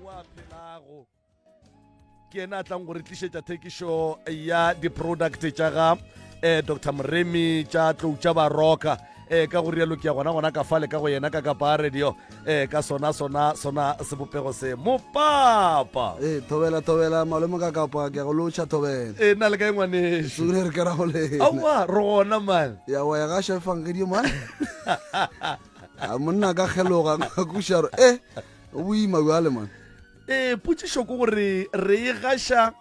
mongwe a phelago ke yena a tlang go re tlišetša thekišo ya di-product tša ga eh, dr moremi tša tlou tša baroka eh, ka go rialo ke ya gona gona ka fale ka go yena ka kapa radio eh, ka sona sona sona sebopego se mopapa ee thobela thobela malome ka kapa ke a go lotšha thobela e na le kae ngwaneso sule re ke ra go lena aowa re gona man ya wa ya ga šefangedi man a monna ka kgeloga ka kuša re e o boima bjale man Ee, potšišo ke gore re e gaša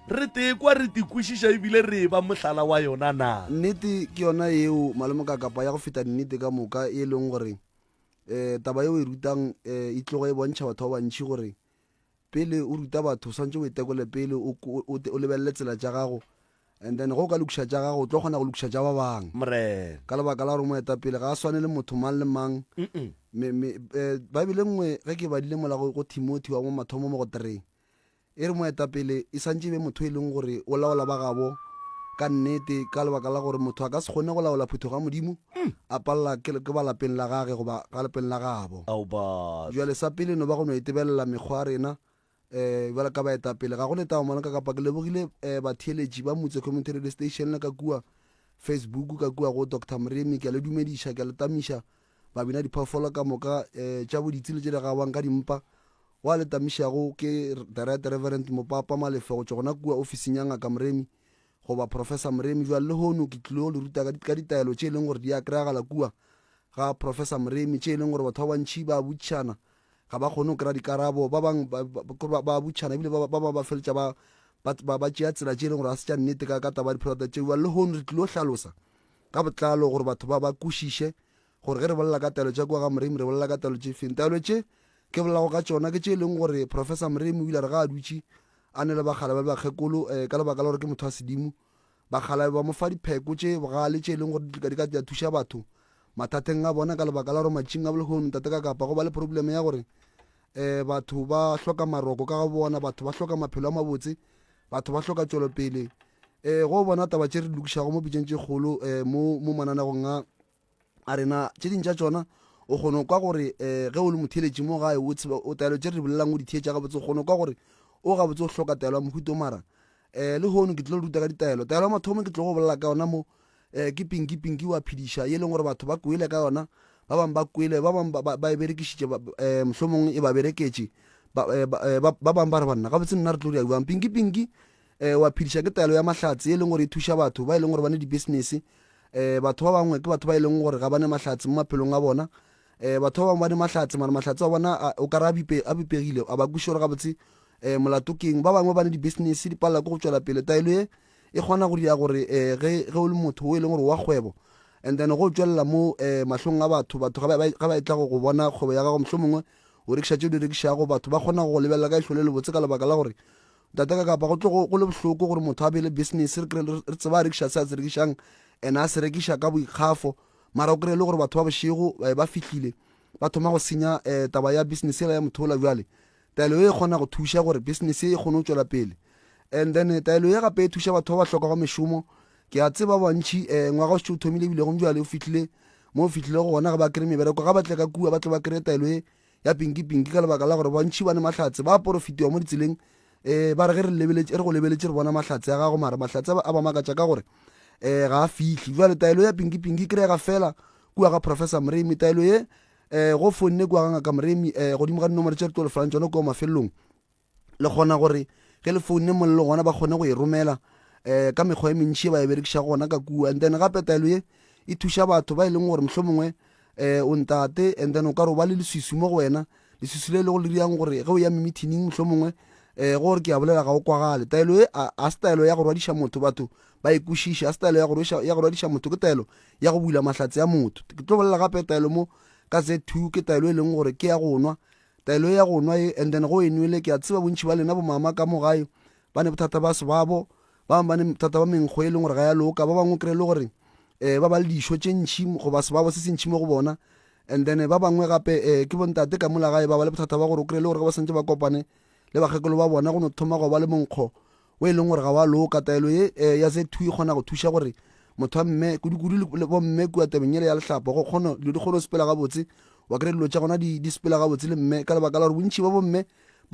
re tee kwa re tikwešiša ebile re ba mohlala wa yona na? Nnete ke yona yeo malome ka kapa ya go feta nnete ka moka e leng gore um taba yeo e rutang um e tloga e bontšha batho ba bantši gore pele o ruta batho o swantše o itekole pele o lebelele tsela tša gago and then go ka lokiša tša gago o tlo kgona go lokiša tša ba bangwe Morena. Ka lebaka la gore moetapele ga a swane le motho mang le mang. Me, me, eh, Baebele nngwe ge ke badile mola go, go Timothy wa mo mathomo mo go three e re moetapele e santše e be motho e leng gore o laola ba gabo ka nnete ka lebaka la gore motho a ka se kgone go laola phuthego ya Modimo a palela ke, ke ba lapeng la gage goba ka lapeng la gabo. Ao batho. Bjale sa pele no ba go no itebelela mekgwa ya rena um bjalo ka baetapele ga go le taba mona ka kapa ke lebogile um batheeletši ba motse community radio station le ka kua facebook ka kua go dr moremi ke a le dumediša ke a le tamiša babina diphoofolo ka moka um tša boditsi le tše di gabang ka dimpa wa le tamišago ke the right reverend mopapa malefe go tšwa gona kua ofising ya ngaka moremi goba Professor Moremi. Bjale lehono ke tlilo le ruta ka ditaelo tše e leng gore di a kry-agala kua ga Professor Moremi, tše e leng gore batho ba bantši ba botšišana ga ba kgone go kry-a dikarabo, ba bangwe ba botšišana ebile ba bangwe ba feletša ba ba tšea tsela tše e leng gore ga se tša nnete ka taba ya di-product tše. Bjale lehono re tlilo hlalosa ka botlalo gore batho ba ba kwešiše gore ge re bolela ka taelo tša kua ga Moremi re bolela ka taelo tše feng. Taelo tše ke bolelago ka tšona ke tše e leng gore Professor Moremi o ile a re ga a dutše a ne le bakgalabe le bakgekolo um ka lebaka la gore ke motho wa sedimo. Bakgalabe ba mo fa dipheko tše bogale tše e leng gore di ka tša thuša batho mathateng a bona ka lebaka la gore matšing a bolehono ntate ka kapa go ba le probleme ya gore um batho ba hloka maroko ka ga bona, batho ba hloka maphelo a mabotse, batho ba hloka tšwelopele. Um go bona taba tše re di lokišago mo pitšeng tše kgolo um mo mo mananegong a a rena tše ding tša tšona o kgone go kwa gore um ge o le motheeletši mo gae o tseba o taelo tše re di bolelang o di theetša gabotse o kgone go kwa gore o gabotse o hloka taelo ya mohuta o mara um le hono ke tlo ruta ka ditaelo taelo ya mathomo ke tlo go bolela ka yona mo um ke pinki pinki wa phediša ye e leng gore batho ba kwele ka yona ba bangwe ba kwele ba bangwe ba e berekišitše um mohlomongwe e ba bereketše ba bangwe ba re banna gabotse nna re tlo dira bjang pinki pinki um wa phediša ke taelo ya mahlatse e leng gore e thuša batho ba e leng gore ba ne di-business um batho ba bangwe ke batho ba e leng gore ga ba ne mahlatse mo maphelong a bona um batho ba bangwe ba ne mahlatse mara mahlatse a bona o kare a bipegile a ba kweše gore gabotse um molato keng ba bangwe ba ne di-business di palela ke go tšwela pele taelo e e kgona go dira gore um ge ge o le motho o e leng gore wa kgwebo and then go tšwelela mo um mahlong a batho batho ga ba e tla go bona kgwebo ya gago mohlomongwe o rekiša tše o di rekišago batho ba kgona go lebelela ka ihlo le lebotse ka lebaka la gore Ntate ka kapa go tlo go le bohloko gore motho a be le business re kry re tseba a rekiša se a se rekišang and a se rekiša ka boikgafo mara o kry le gore batho ba bošego eh, ba fihlile ba thoma go senya eh, taba ya business ela ya motho ola bjale taelo e kgona go thuša gore business e kgone go tšwela pele and then eh, taelo ye gape e thuša batho ba ba hlokago mešomo ke a tseba bantši um ngwaga o šetše o thomile ebile gong jale o fihlile mo o fihlile go gona ga ba kry mebereko ga ba tle ka kua ba tle ba kry taelo e ya pinki-pinki ka lebaka la gore bantši ba ne mahlatse ba porofitiwa mo ditseleng um ba re ge re lebeletše re go lebeletše re bona mahlatse a gago mara mahlatse a ba makatša ka gore um ga a fihle jale taelo ya pinki-pinki e kry-ega fela kua ga professor moremi taelo ye um go fonne kua ga ngaka moremi um godimo ga dinomoro tše re tlo lefalang tsone kua mafelelong Le kgona gore ge le founne mollo gona ba kgone go e romela um ka mekgwa e mentši e ba e berekišago gona ka kua. And then gape taelo ye e thuša batho ba e leng gore mohlomongwe um o ntate and then o ka re o ba le leswiswi mo go wena, leswiswi le e lego le dirang gore ge o ya memithining mohlomongwe um gore ke a bolela ga o kwagale. Taelo ye a se taelo ya go rwadiša motho, batho ba e kwešiše, a se taelo ya go ya go rwadiša motho, ke taelo ya go bula mahlatse a motho. Ke tlo bolela gape taelo mo ka Z2 ke taelo e leng gore ke ya go nwa Taelo ye ya go nwa ye, and then go e nwele, ke a tseba bontši ba lena bomama ka mo gae ba ne bothata ba sebabo, ba bangwe ba ne bothata ba menkgo e leng gore ga ya loka, ba bangwe o kry-e le gore um ba ba le dišo tše ntši goba sebabo se se ntši mo go bona, and then ba bangwe gape um ke bontate ka mola gae ba ba le bothata ba gore o kry-e le gore ge ba santše ba kopane le bakgekolo ba bona go no thoma go ba le monkgo o e leng gore ga wa loka. Taelo ye eh, ya Z2 e kgona go thuša gore motho wa mme kudu-kudu le bomme kua tabeng yela ya lehlapo go kgona dilo di kgone go sepela gabotse wa kry dilo tša gona di, di sepela gabotse le mme ka lebaka la gore bontši ba bomme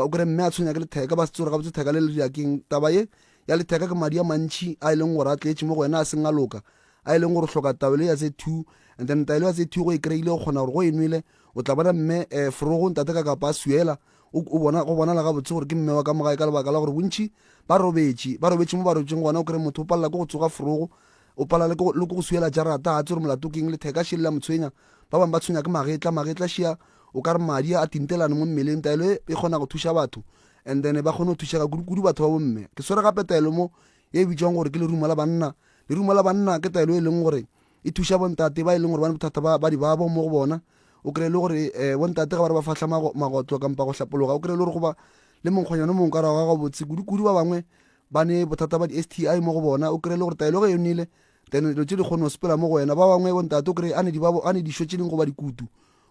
Ba o kry mme a tshwenya ke letheka, ba se tsore gabotse theka le le dira keng. Taba ye ya letheka ke madi a mantši a e leng gore a tletše mo go wena a seng a loka, a e leng gore o hloka taelo ya Z2 and then taelo ya Z2 go e kry-ile o kgona gore go e nwele o tla bona mme um forogo ntate ka kapa a swiela o bona go bonala gabotse gore ke mme wa ka mo gae ka lebaka la gore bontši ba robetše ba robetše mo ba robetšeng gona o kry motho o palela ke go tsoga forogo o palela le ke go swiela jarata a tse gore molato keng letheka šele la motshwenya ba bangwe ba tshwenya ke magetla magetla šia o ka re madi a tintelane mo mmeleng taelo e e kgona go thuša batho and then ba kgone go thušega kudu-kudu batho ba bomme ke swere gape taelo mo ye e bitšwang gore ke lerumo la banna lerumo la banna ke taelo e leng gore e thuša bontate ba e leng gore ba ne bothata ba dibabo mo go bona o kry-e le gore um bontate ga ba re ba fahla magotlo kampa go hlapologa o kry-e le gore go ba le monkgonyane o mongwe ka rago ga botse kudu-kudu ba bangwe ba ne bothata ba di-S_T_I mo go bona o kry-e le gore taelo ge e nele then dilo tse di kgone go sepela mo go wena ba bangwe bontate o kry-e a ne dibabo a ne dišo tše dingwe goba dikutu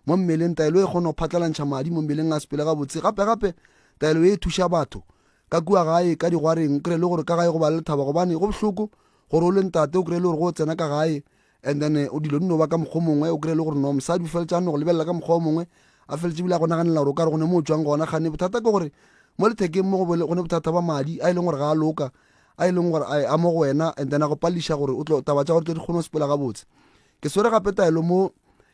mo mmeleng taelo e kgone go phatlalantšha madi mo mmeleng a sepele gabotse gape gape taelo e thuša batho ka kua gae ka digwareng o kry-e le gore ka gae go ba le lethabo gobane go bohloko gore o le ntate o kry-e le gore go tsena ka gae and then o dilo di no ba ka mokgwa mongwe o kry-e le gore no mosadi o feletša a no go lebelela ka mokgwa o mongwe a feletše bile a go naganela gore o ka re go ne mo o tswang gona gane bothata ke gore mo lethekeng mo go ne bothata ba madi a e leng gore ga a loka a e leng gore a mo go wena and then a go paleliša gore o tlo taba tša gore tlo di kgone go sepela gabotse ke swere gape taelo mo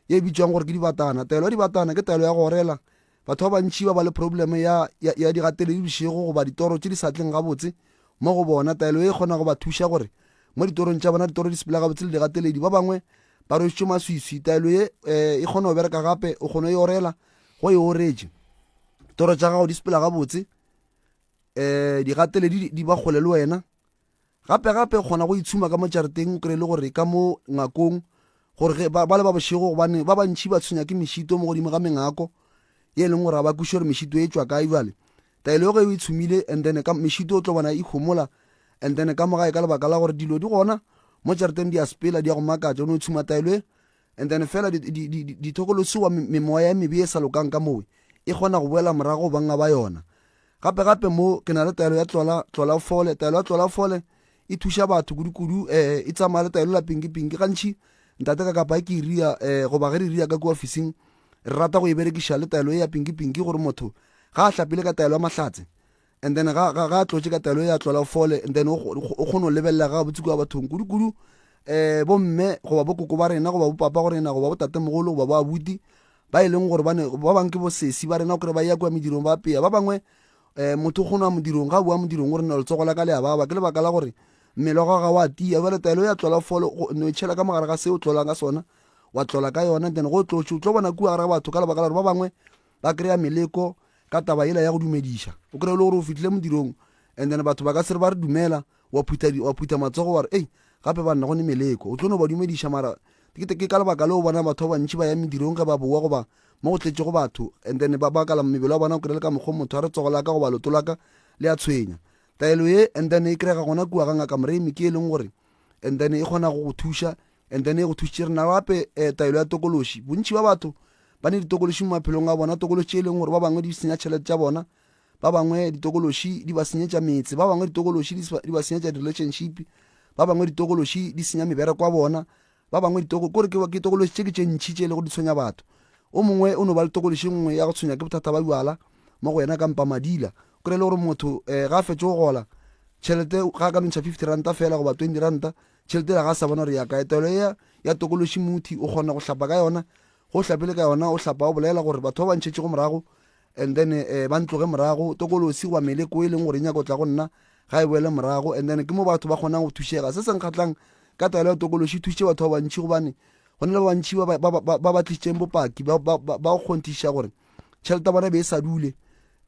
ye e bitswang gore ke dibatana taelo ya dibatana ke taelo ya go orela Batho ba bantši ba ba le probleme ya, ya, ya digateledi bošego goba ditoro tše di sa tleng gabotse mo go bona. Taelo ye e kgona go ba thuša gore mo ditorong tša bona ditoro di sepela gabotse le digateledi. Ba bangwe ba rwešitšwe maswiswi. Taelo ye eh, e kgona go bereka gape, o kgona e orela go e oretše. Toro tša gago di sepela gabotse, eh, digateledi di ba kgole le wena. Gape gape kgona go itshuma ka mo jareteng o kry-e le gore ka mo ngakong gore ge ba le ba bošego gobane ba bantšhi ba tshwenya ke mešito mo godimo ga mengako ye e leng gore ga ba kweše gore mešito e tšwa kae jale taelo ge o e tshumile and then ka mešito o tlo bona e homola and then ka mogae ka lebaka la gore dilo di gona mo jareteng di a sepela di ya go makatša o ne o tshuma taelo e and then fela dithokolosi memoya e mebe e sa lokang ka mowe e kgona go boela morago banga ba yona Gape gape mo ke na le taelo ya tlola tlola fole. Taelo ya tlola fole e thuša batho kudu-kudu eh, e tsamaya le taelo la pinki-pinki. Gantši ntate ka kapa ke ria eh, goba ge re ria ka kua ofising re rata go e berekiša le taelo e ya pinki-pinki gore motho ga a hlapile ka taelo ya mahlatse and then ga ga ga tlotše ka taelo ya tlola fole and then o kgone go lebelela ga botse kua bathong kudu-kudu eh bomme goba bokoko ba rena goba bopapa go rena goba botatemogolo goba bo abuti ba e leng gore ba ne ba bangwe ke bosesi ba rena o kry ba ya kua medirong ba apea ba bangwe um motho o kgona modirong ga a bua modirong o re no letsogo la ka le a baba ke lebaka la gore mmele wa gago ga wa tia jale taelo ya tlola folo no e tšhela ka mogare ga se o tlolang ka sona wa tlola ka yona then go tlotše o tlo bona kua gare ga batho ka lebaka la gore ba bangwe ba kry-a meleko ka taba ela ya go dumediša o kry-e le gore o fihlile modirong and then batho ba ka se re ba re dumela wa phutha wa phutha matsogo wa re ei gape banna go ne meleko o tlo no ba dumediša mara ke ka lebaka leo bona batho ba bantši ba ya medirong ge ba boa goba mo go tletšego batho and then ba bakala mebele wa bona o kry-e le ka mokgwa motho a re tsogo la ka goba leoto la ka le a tshwenya taelo ye and then e kry-ega gona kua ga ngaka moremi ke e leng gore and then e kgona go go thuša and then e go thušitše rena gape um taelo ya tokološi bontši ba batho ba ne ditokološi mo maphelong a bona tokološi tše e leng gore ba bangwe di senya tšhelete tša bona ba bangwe ditokološi di ba senyetša metse ba bangwe ditokološi di ba senyetša di-relationship ba bangwe ditokološi di senya mebereko wa bona ba bangwe ditoko kore ke tokološi tše ke tše ntšhi tše e lego di tshwenya batho o mongwe o no ba le tokološi nngwe ya go tshwenya ke bothata ba bjala mo go yena ka mpa madila o kry-e le gore motho um ga a fetse go gola tšhelete ga a ka nontšha 50 ranta fela goba 20 ranta tšhelete la ga a sa bona gore ya kae taelo ya ya tokološi muthi o kgona go hlapa ka yona go hlapile ka yona o hlapa o bolela gore batho ba ba ntšhetšego morago and then eh, ba ntloge morago tokolosi goba meleko e leng gore e nyaka go tla go nna ga e boele morago and then ke mo batho ba kgonang go thušega se se nkgatlang ka taelo ya tokološi e thušitše batho ba bantši gobane go na le ba bantši ba ba tlisitšeng bopaki ba go kgonthiša gore tšhelete ya bona e be e sa dule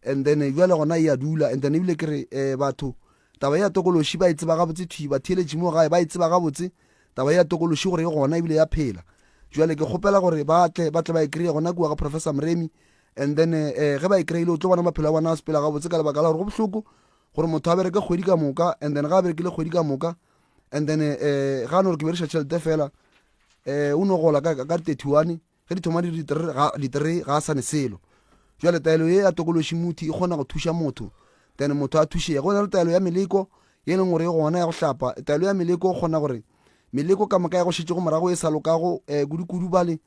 and then jale gona e a dula and then ebile ke re um batho taba ya tokološi ba e tseba gabotse thwi batheeletši mo gae ba e tseba gabotse taba ya tokološi gore e gona ebile ya phela jale ke kgopela gore ba tle ba tle ba e kry-e gona kua ga professor moremi and then eh, ge ba e kry-ile o tlo bona maphelo a bona a sepela gabotse ka lebaka la gore go bohloko gore motho a bereke kgwedi ka moka and then ga a berekile kgwedi ka moka and then eh, ga a no gore ke bereša tšhelete fela eh, o no gola ka ka di-31 ge di thoma di-three ga a sane selo jale taelo ye ya tokološi muthi e kgona go thuša motho then motho a thušege go na le taelo ya meleko ye e leng gore e gona ya go hlapa taelo ya meleko o kgona gore meleko ka moka ya go šetšego morago e sa lokago um kudu-kudu bale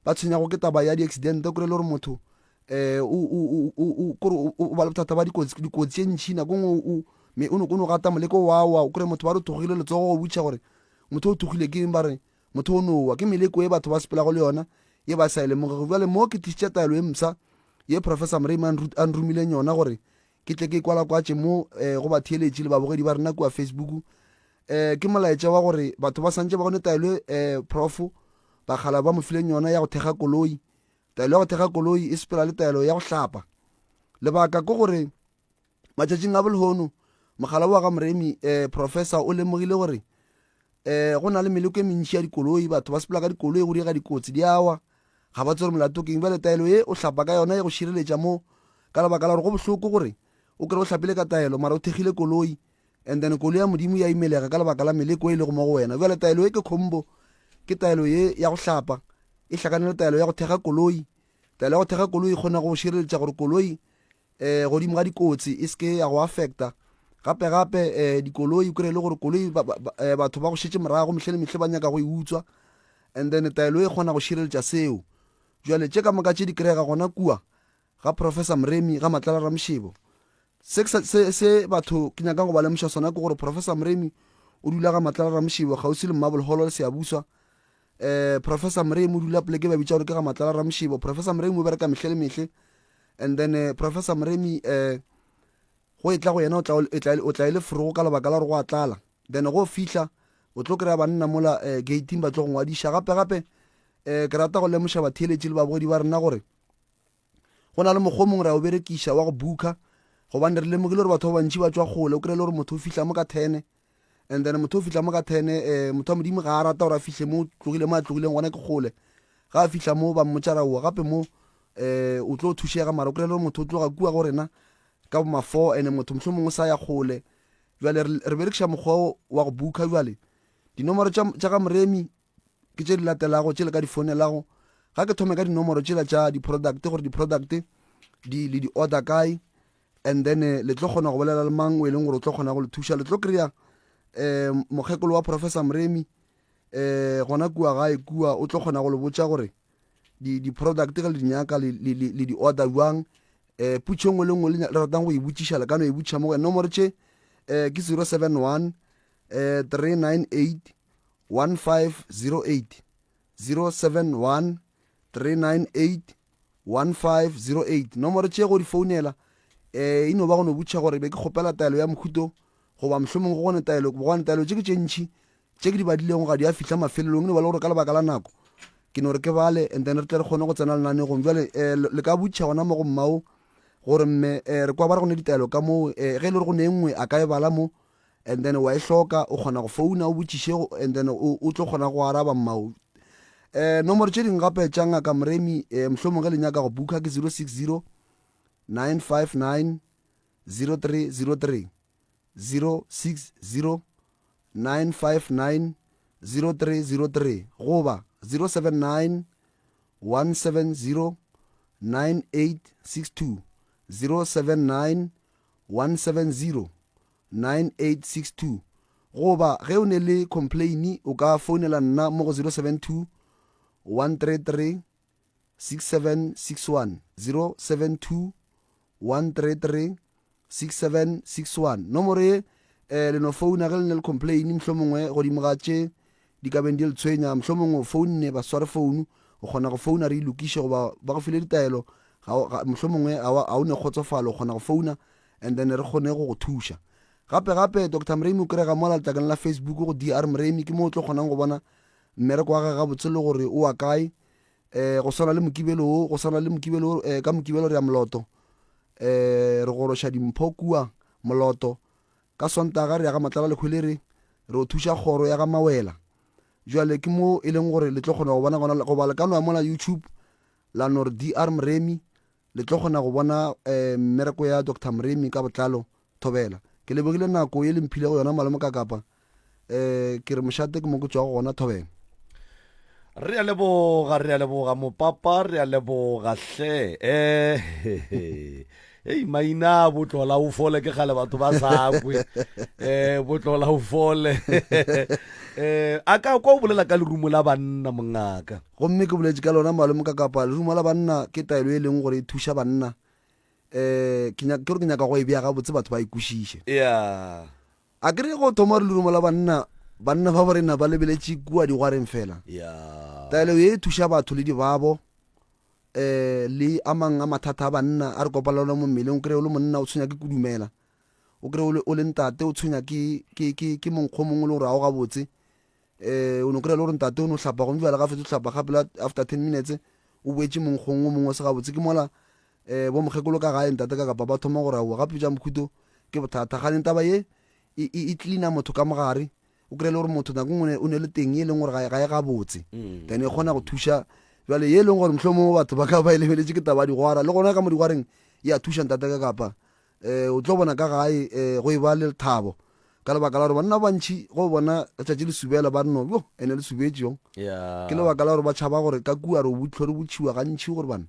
ba tshwenyago ke taba ya di-accident o kry-e le gore motho um o, o, o, kore o ba le bothata ba dikotsi dikotsi tše ntšhi nako nngwe o me o no gata moleko wa wa o kry motho ba re thogile letsogo go butšha gore motho o thogile ke eng ba re motho o nowa ke meleko e batho ba sepelago le yona ye ba sa e lemogego bjale mo ke tlišitše taelo e mpsha ye professor Moremi a nromileng yona gore ke tle ke kwalakwatše mo um go batheeletši le babogedi ba rena kua Facebook um ke molaetša wa gore batho ba santše ba gone taelo um prof bakgala ba mo fileng yona ya go thekga koloi Taelo ya go thekga koloi e sepela le taelo ya go hlapa. Lebaka ke gore matšatšing a bolehono mogala wa ga Moremi eh, professor o lemogile gore eh, go na le meleko e mentši ya dikoloi, batho ba sepela ka dikoloi go diega dikotsi di awa, ga ba tsere molato keng. Bjale taelo ye o hlapa ka yona e go šireletša mo ka lebaka la gore go bohloko gore o kry o hlapile ka taelo mara o thekgile koloi and then koloi ya modimo ya imelega ka lebaka la meleko e lego mo go wena. Bjale taelo ye ke combo, ke taelo ye ya go hlapa e hlakane le taelo ya go thekga koloi. Taelo ya go thekga koloi e kgona go šireletša gore koloi um godimo ga dikotsi e seke ya go affecta. Gape gape um dikoloi o kry-e le gore koloi eh, batho ba go šetše morago mehle le mehle ba nyaka go e utswa and then taelo e kgona go šireletša seo. Jwale tše ka moka tše di kry-ega gona kua ga Professor Moremi ga Matlala Ramšebo. Se, se, se batho ke nyakang go ba lemoša sona ke gore Professor Moremi o dula ga Matlala Ramšebo kgauswi le Marble Hall le Seabuswa. Eh, Professor Moremi o dula poleke ba bitša gore ke ga Matlala Ramšebo. Professor Moremi o bereka mehle le mehle. And then eh, Professor Moremi eh, go etla go yena o tla o tla e le forogo ka lebaka la gore go a tlala. Then go fihla o tlo kry-a banna mola eh, gating ba tlo go ngwadiša. Gape gape eh, ke rata go lemoša batheeletši le babogedi ba rena gore Go na le mokgwa o mongwe re a o berekiša wa go booker gobane re lemogile gore batho ba bantši ba tšwa kgole. O kry-e le gore motho o fihla mo ka ten and then motho o fihla mo ka ten um motho wa modimo ga a rata gore a fihle mo tlogile mo a tlogileng gona ke kgole. Ga a fihla mo ba mmotša ra oa gape mo um o tlo thušega mara o kry-e le gore motho o tloga kua go rena ka bo ma four and motho mohlomongwe o sa ya kgole. Bjale re berekiša mokgwa wa go booker bjale dinomoro tša ga Moremi ke tše di latelago tše le ka di founelago. Ga ke thome ka dinomoro tšela tša di-product gore di-product di le di-order kae and then eh, le tlo kgona go bolela le mang o e leng gore o tlo kgona go le thuša. Le tlo kry-a um mokgekolo wa Professor Moremi um gona kua gae kua o tlo kgona go le botša gore di-product ge le di nyaka le di-order jwang. Um putšo e nngwe le nngwe le ratang go e botšiša le ka no e botšiša mo go nomoro tše um ke 071 um 398 1508 071 398 1508 nomoro tše go di founela eh e no ba go no botša gore be ke kgopela taelo ya mohuto goba mohlomongwe go gone taelo gobane taelo tše ke tše ntši tše ke di badilego ga di a fihla mafelelong e no ba le gore ka lebaka la nako ke no re ke bale and then re tle re kgone go tsena lenanegong jale um le ka botša gona mo go mmao gore mme um re kwa ba re go ne ditaelo ka moo um ge e le gore go ne e nngwe a ka e bala mo and then wa e hloka o kgona go founa o botšiše and then o tlo kgona go araba mmao. Um nomoro tše dingwe gape tša ngaka Moremi um mohlomongwe ge le nyaka go booka ke 060 959 0303 060 959 0303 goba 079 170 9862 079 170 9862 goba ge o ne le complain o ka founela nna mo go 072 133 6761 072 133 6761 nomoro ye eh, le no founa ge le ne le complain mohlomongwe godimo ga tše di ka beng di le tshwenya mohlomongwe o founne ba sware founu o kgona go founa re e lokiše goba ba go file ditaelo mohlomongwe ga o ne kgotsofalo o kgona go founa and then re kgone go go thuša. Gape gape Doctor Mremi o kry-ega mola letlakaleng la Facebook go DR Mremi, ke mo o tlo kgonang go bona mmereko wa gage gabotse le gore o wa kae. Um go swana le Mokibelo wo, go swana le Mokibelo wo, um ka Mokibelo re ya Moloto, um re goroša dimpho kua Moloto. Ka Sontaga re ya ga Matlala Lekhwelere, re o thuša kgoro ya ga Mawela. Jwale ke mo e leng gore le tlo kgona go bona gona, goba le ka no ya mola YouTube la no re DR Mremi, Le tlo kgona go bona mmereko ya Doctor Mremi ka botlalo. Thobela. Ke lebogile nako ye le mphilego yona malome Kakapa. Ke re mošate ke mo ke tšwago gona Thobela. Re a leboga, re a leboga mopapa, re a leboga hle. Eh, Ei, maina a botlola o fole ke kgale batho ba sa kwe. Eh, botlola o fole. Eh, a ka kwa o bolela ka lerumo la banna mongaka. Gomme ke boletše ka lona malome ka kapa lerumo la banna ke taelo e leng gore e thuša banna. Eh, ke nyaka ke gore ke nyaka go e bea gabotse batho ba e kwešiše. Yeah. A ke re go thoma gore lerumo la banna, banna ba borena ba lebeletše kua digwareng fela. Yeah. Taelo ye e thuša batho le dibabo um le a mang a mathata a banna a re kopana le ona mo mmeleng. O kry-e o le monna o tshwenya ke kudumela, o kry-e o le, o le ntate o tshwenya ke, ke, ke, ke monkgo mongwe le gore ga o gabotse. Um o no kry-a le gore ntate o no hlapa gomme bjale ga fetsa go hlapa gape la after ten minutes o boetše monkgong o mongwe o se gabotse. Ke mola um bo mokgekolo ka gae ntate ka kapa ba thoma gore aowa gape bja mokhuto ke bothata. Gane taba ye e, e, e cleaner motho ka mogare. O kry-e le gore motho nako nngwe o ne le teng e leng gore ga e gabotse, then e kgona go thuša. Bjale ye e leng gore mohlomongwe batho ba ka ba e lebeletše ke taba ya digwara, le gona ka mo digwareng e a thuša ntate ka kapa. Um o tlo bona ka gae um go e ba le lethabo ka lebaka la gore banna ba bantši go bona letšatši le subela ba re no yo ene le subetše yo. Ke lebaka la gore ba tšhaba gore ka kua re butlo re botšhiwa gantši gore bana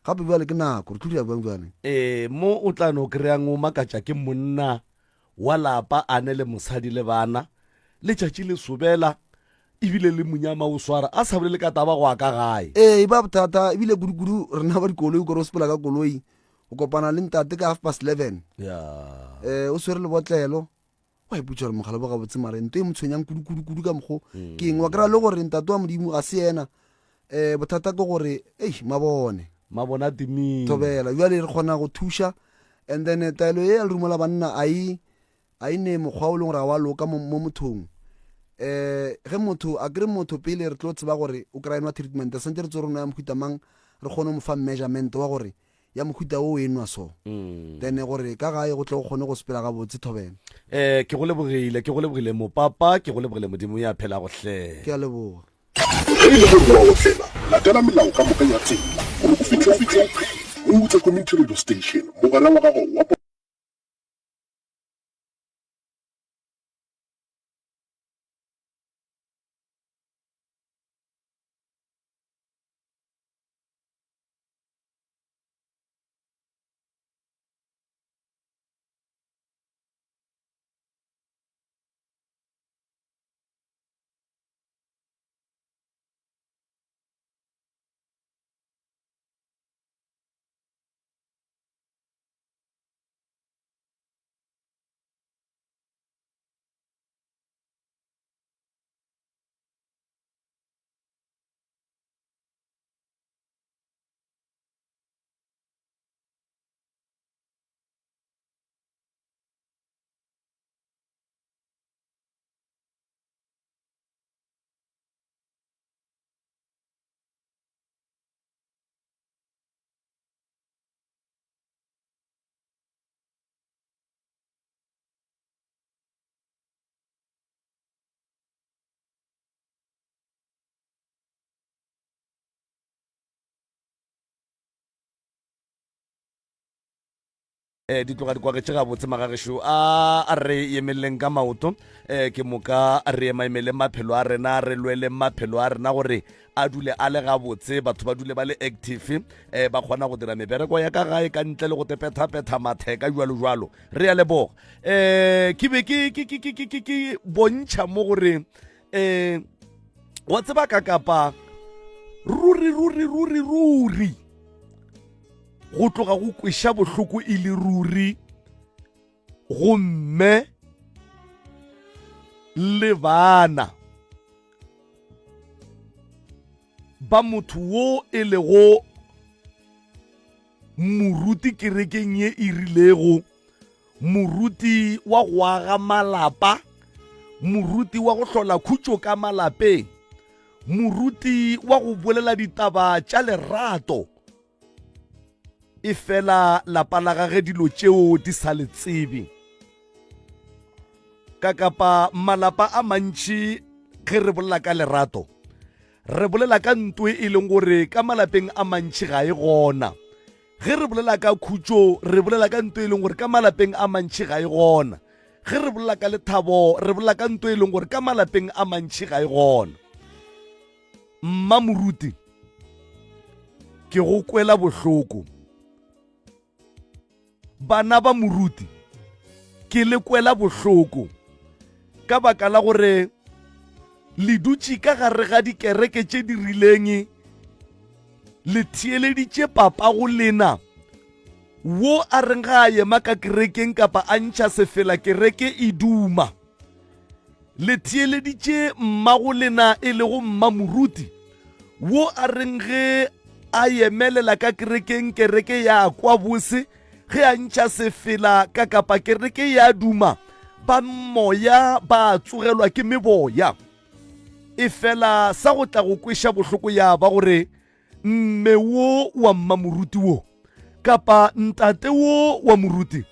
gape bjale ke nako re tlo dira bjang bjale. Ee, mo o tla no kry-ang o makatša ke monna wa lapa a ne le mosadi le bana, letšatši le sobela ebile le monyama o swara a sa bolele ka taba go a ka gae. Ee, e ba bothata ebile kudu-kudu rena ba dikoloi, o kore o sepela ka koloi o kopana le ntate ka half past 11 Yeah. eh, o swere lebotlelo wa ipotša gore mogala bo gabotse mare nto e mo tshwenyang kudu-kudu-kudu ka mokgo ke eng wa kry-a le gore ntate wa modimo ga se yena um bothata ke gore ei mabone Mabone a timile. Thobela. Bjale re kgona go thuša and then eh, taelo ye ya lerumo la banna a e a e ne mokgwa o leng gore ga wa loka mo mo mothong. Eh ge motho a kere motho pele re tlo tseba gore o kry-a enwa treatment santse re tse re nwa ya mohuta mang re kgone go mo fa measurement wa gore ya mohuta o e nwa so then gore ka gae go tle go kgone go sepela gabotse thobela. Eh ke go lebogile, ke go lebogile mopapa, ke go lebogile Modimo ya phelago hle. Ke a leboga. Ge e le gore o a otlela, latela melao ka moka ya tsela gore o fihle o phela. Moutse Community Radio Station, mogwera wa gago wa. Eh, di tloga di kwagetše gabotse magagešo a a re emeleleng ka maoto um ke moka re emaemeleng maphelo a rena re lweleng maphelo a rena gore a dule a le gabotse batho ba dule ba le active um ba kgona go dira mebereko ya ka gae ka ntle le go tepethapetha matheka jalo jalo re ya leboga um ke be ke bontšha mo gore um wa tseba ka kapa ruri ruri ruri ruri go tloga go kweša bohloko e le ruri gomme le bana ba motho wo e lego moruti kerekeng ye e rilego moruti wa go aga malapa moruti wa go hlola khutšo ka malapeng moruti wa go bolela ditaba tša lerato e fela lapa la gage dilo tšeo di sa le tsebe ka kapa malapa a mantši ge re bolela ka lerato re bolela ka ntwe e leng gore ka malapeng a mantši ga e gona ge re bolela ka khutšo re bolela ka nto e leng gore ka malapeng a mantši ga e gona ge re bolela ka lethabo re bolela ka nto e leng gore ka malapeng a mantši ga e gona mma moruti ke go kwela bohloko. Bana ba moruti, ke le kwela bohloko ka baka la gore le dutše ka gare ga dikereke tše di rileng, le theeleditše papago lena wo a reng ga a ema ka kerekeng kapa a ntšha sefela kereke e duma. Le theeleditše mmago lena e lego mmamoruti wo a reng ge a emelela ka kerekeng kereke ya kwa bose ge a ntšha sefela ka kapa kereke ya duma ba moya ba tsogelwa ke meboya. Efela sa go tla go kweša bohloko ya ba gore mme wo wa mmamoruti wo kapa ntate wo wa moruti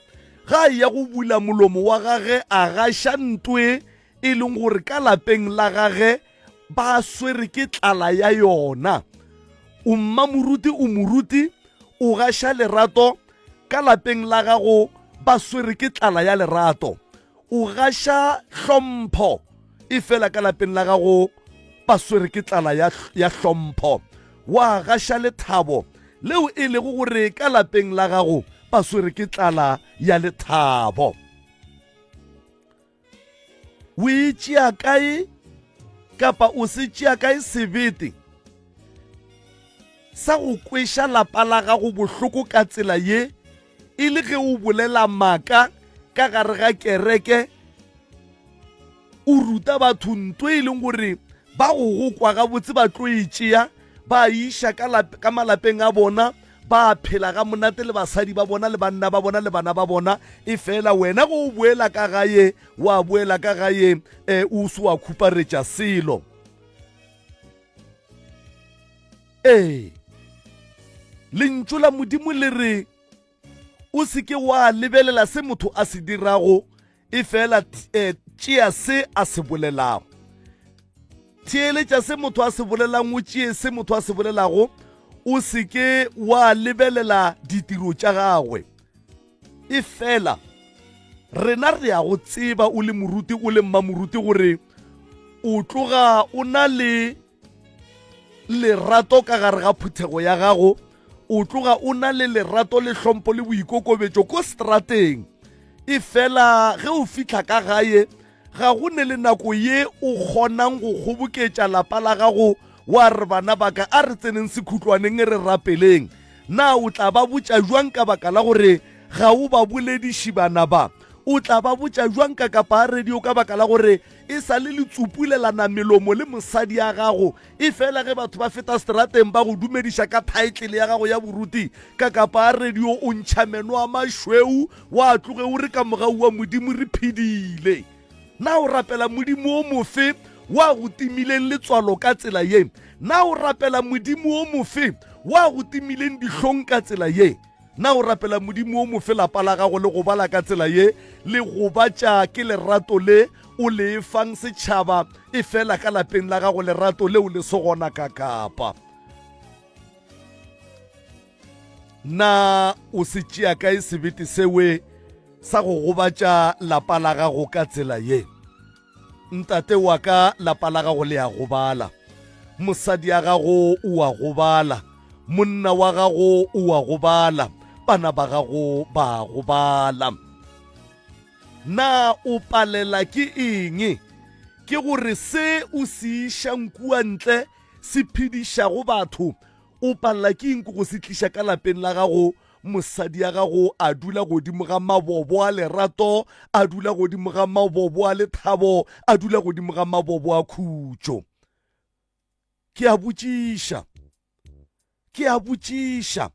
ga a ya go bula molomo wa gage a gaša ntwe e leng gore ka lapeng la gage ba swere ke tlala ya yona. O mmamoruti o moruti o gaša lerato ka lapeng la gago ba swere ke tlala ya lerato. O gaša hlompho efela ka lapeng la gago ba swere ke tlala ya, ya hlompho. Wa gaša lethabo leo e lego gore ka lapeng la gago ba swere ke tlala ya lethabo. O e tšea kae kapa o se tšea kae sebete sa go kweša lapa la gago bohloko ka tsela ye e le ge o bolela maaka ka gare ga kereke o ruta batho nto e leng gore ba go go kwa gabotse ba tlo e tšea ba iša ka malapeng a bona ba phela ga monate le basadi ba bona le banna ba bona le bana ba bona e fela wena go o boela ka gae wa boela ka gae um o se wa khuparetša selo. Ee, Lentšu la Modimo le re o se ke wa lebelela se motho a se dirago, e fela eh, tšea se a se bolelago. Theeletša se motho a se bolelang, o tšee se motho a se bolelago, o se ke wa lebelela ditiro tša gagwe. E fela rena re ya go tseba o le moruti o le mmamoruti gore o tloga o na le lerato ka gare ga phuthego ya gago, o tloga o na le lerato le hlompho le boikokobetšo ko strateng. E fela ge o fihla ka gae ga go ne le nako ye o kgonang go kgoboketša lapa la gago wa re bana ba ka a re tseneng sekhutlwaneng re rapeleng. Na o tla ba botša bjang ka baka la gore ga o ba bolediši bana ba? O tla ba botša bjang ka kapa a radio ka baka la gore e sa le le tsupulelana melomo le mosadi ya gago? E fela ge batho ba feta seterateng ba go dumediša ka thaetlele ya gago ya boruti ka kapa a radio, o ntšha meno a mašweu wa tloge o re ka mogau wa Modimo re phedile. Na o rapela Modimo o mofe wa go timileng letswalo ka tsela ye? Na o rapela Modimo o mofe wa go timileng dihlong ka tsela ye? Na o rapela Modimo o mofe lapa la gago le gobala ka tsela ye le gobatša ke lerato le o le fang setšhaba, efela ka lapeng la gago lerato leo le se gona ka kapa? Na o se tšea kae sebete sewe sa go gobatša lapa la gago ka tsela ye? Ntate wa ka, lapa la gago le a gobala. Mosadi ya gago o a gobala. Monna wa gago o a gobala. Bana ba gago ba a gobala. Na o palela ke eng? Ke gore se o se išang kua ntle se phedišago batho O palela ke eng go se tliša ka lapeng la gago? Mosadi ya gago a dula godimo ga mabobo a lerato, a dula godimo ga mabobo a lethabo, a dula godimo ga mabobo a khutšo. Ke a botšiša, ke a botšiša,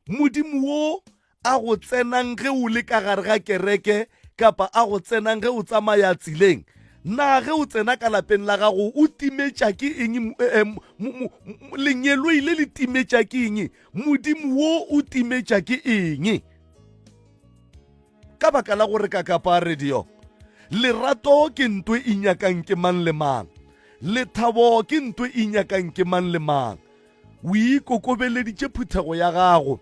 Modimo wo a go tsenang ge o le ka gare ga kereke kapa a go tsenang ge o tsamaya tseleng, na ge o tsena ka lapeng la gago o timetša ke eng? Eh, eh, lengeloi le le timetša ke eng? Modimo wo o timetša ke eng? Ka baka la gore ka kapa radio, lerato ke nto e nyakang ke mang le mang, lethabo ke nto e nyakang ke mang le mang. O ikokobeleditše phuthego ya gago,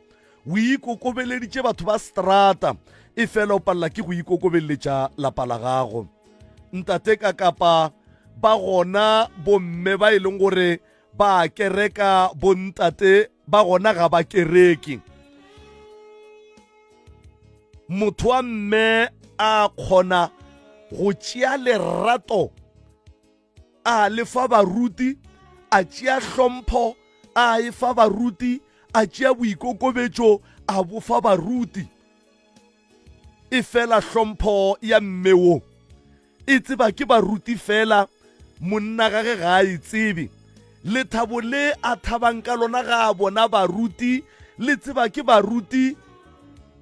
o ikokobeleditše batho ba strata, efela o palela ke go ikokobeletša lapa la gago. Ntate ka kapa ba gona bomme ba e leng gore ba kereka, bontate ba gona ga ba kereke. Motho wa mme a kgona go tšea lerato a le fa baruti, a tšea hlompho a e fa baruti, a tšea boikokobetšo a bo fa baruti. Efela hlompho ya mme wo e tseba ke baruti fela, monna gage ga a e tsebe. Lethabo le a thabang ka lona ga a bona baruti le tseba ke baruti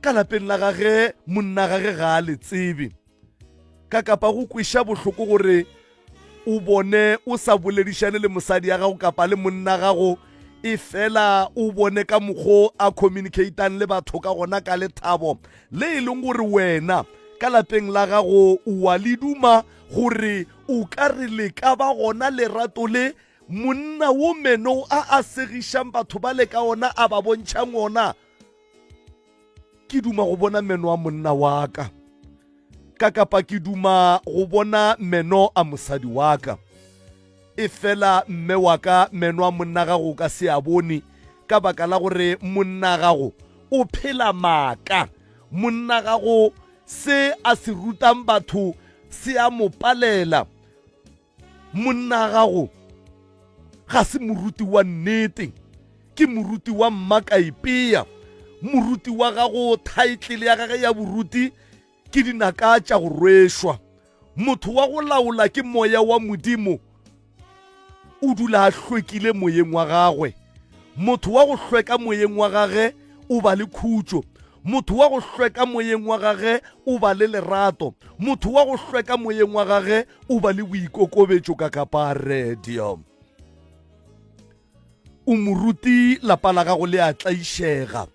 ka lapeng la gage, monna gage ga a le tsebe. Ka kapa go kweša bohloko gore o bone o sa boledišane le mosadi ya gago kapa le monna gago, e fela o bone ka mokgo a communicatang le batho ka gona ka lethabo le e leng gore wena ka lapeng la gago o wa le duma gore o ka re le ka ba gona lerato le monna wo meno a a segišang batho ba le ka ona a ba bontšhang ona. Ke duma go bona meno a monna wa ka, ka kapa ke duma go bona meno a mosadi wa ka. Efela mme wa ka meno a monna gago o ka se a bone ka baka la gore monna gago o phela maaka. Monna gago se a se rutang batho se a mo palela. Monna gago ga se moruti wa nnete, ke moruti wa mmakaipea. Moruti wa gago thaetlele ya gage ya boruti ke dinaka tša go rwešwa. Motho wa go laola ke moya wa Modimo, o dula a hlwekile moyeng wa gagwe. Motho wa go hlweka moyeng wa gage o ba le khutšo. Motho wa go hlweka moyeng wa gage o ba le lerato. Motho wa go hlweka moyeng wa gage o ba le boikokobetšo ka kapa radio. O moruti lapa la gago le a tlaišega.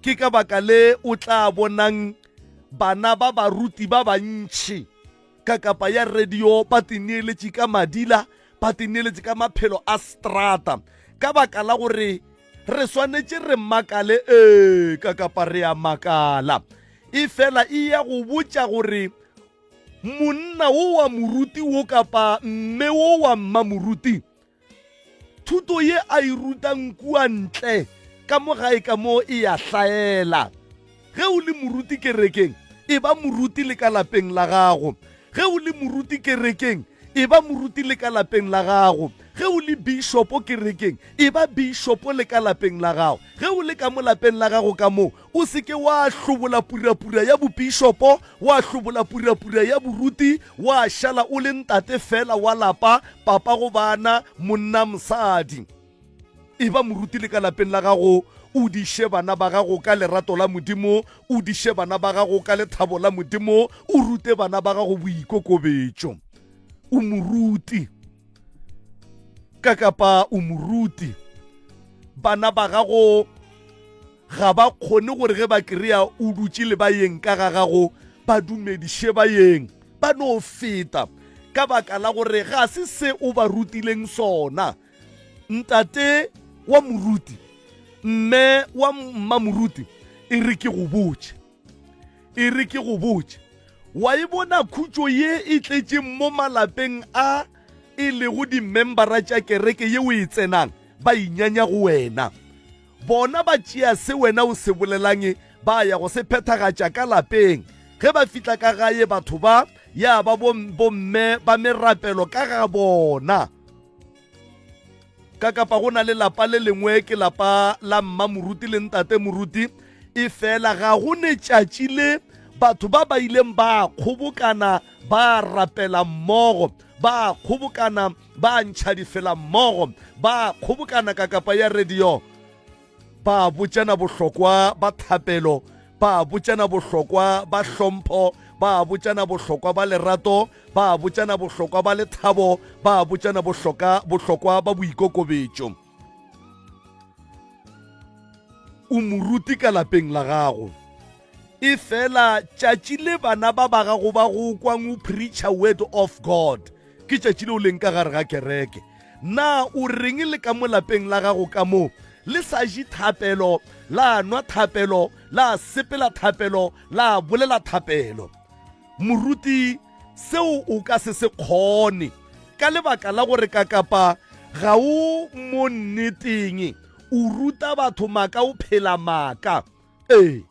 Ke ka baka le o tla bonang bana ba baruti ba bantši ka kapa ya radio ba tineeletše ka madila, ba tineeletše ka maphelo a strata, ka baka la gore re swanetše re makale. Ee, ka kapa re a makala, efela e ya go botša gore monna wo wa moruti wo kapa mme wo wa mmamoruti Thuto ye a e rutang kua ntle ka mo gae ka mo e a hlaela. Ge o le moruti kerekeng, e ba moruti le ka lapeng la gago. Ge o le moruti kerekeng, e ba moruti le ka lapeng la gago. Ge o le bishopo kerekeng, e ba bishopo le ka lapeng la gago. Ge o le ka mo lapeng la gago ka mo, O se ke wa hlobola purapura ya bopišopo, wa hlobola purapura ya boruti, wa šala o le ntate feela wa lapa, papa go bana, monna, mosadi. Eba moruti le ka lapeng la gago, o diše bana ba gago ka lerato la Modimo, o diše bana ba gago ka lethabo la Modimo, o rute bana ba gago boikokobetšo. O moruti. Ka kapa o moruti. Bana ba gago ga ba kgone gore ge ba kry-a o dutše le bayeng ka ga gago ba dumediše bayeng, ba no feta ka baka la gore ga se se o ba rutileng sona. Ntate wa moruti, mme wa mmamoruti, e re ke go botše, e re ke go botše, wa e bona khutšo ye e tletšeng mo malapeng a e lego dimembara tša kereke ye o e tsenang, ba inyanya go wena. Bona ba tšea se wena o se bolelang ba ya go se phethagatša ka lapeng. Ge ba fihla ka gae batho ba ya ba bomme ba merapelo ka ga bona. Ka kapa go na le lapa le lengwe ke lapa la mma moruti le ntate moruti, efela ga go ne tšatši le batho ba ba ileng ba kgobokana ba rapela mmogo, ba kgobokana ba ntšha difela mmogo, ba kgobokana ka kapa ya radio, ba botšana bohlokwa ba thapelo, ba botšana bohlokwa ba hlompho, ba botšana bohlokwa ba lerato, ba botšana bohlokwa ba lethabo, ba botšana bohloka bohlokwa ba boikokobetšo. O moruti ka lapeng la gago. Efela tšatši le bana ba ba gago ba go kwang o preacher word of God, ke tšatši le o leng ka gare ga kereke. Na o reng le ka mo lapeng la gago ka mo le sa je thapelo, la nwa thapelo, la sepela thapelo, la bolela thapelo? Moruti, seo o ka se se kgone ka lebaka la gore kakapa ga o mo nneteng, o ruta batho maaka, o phela maaka. Ee.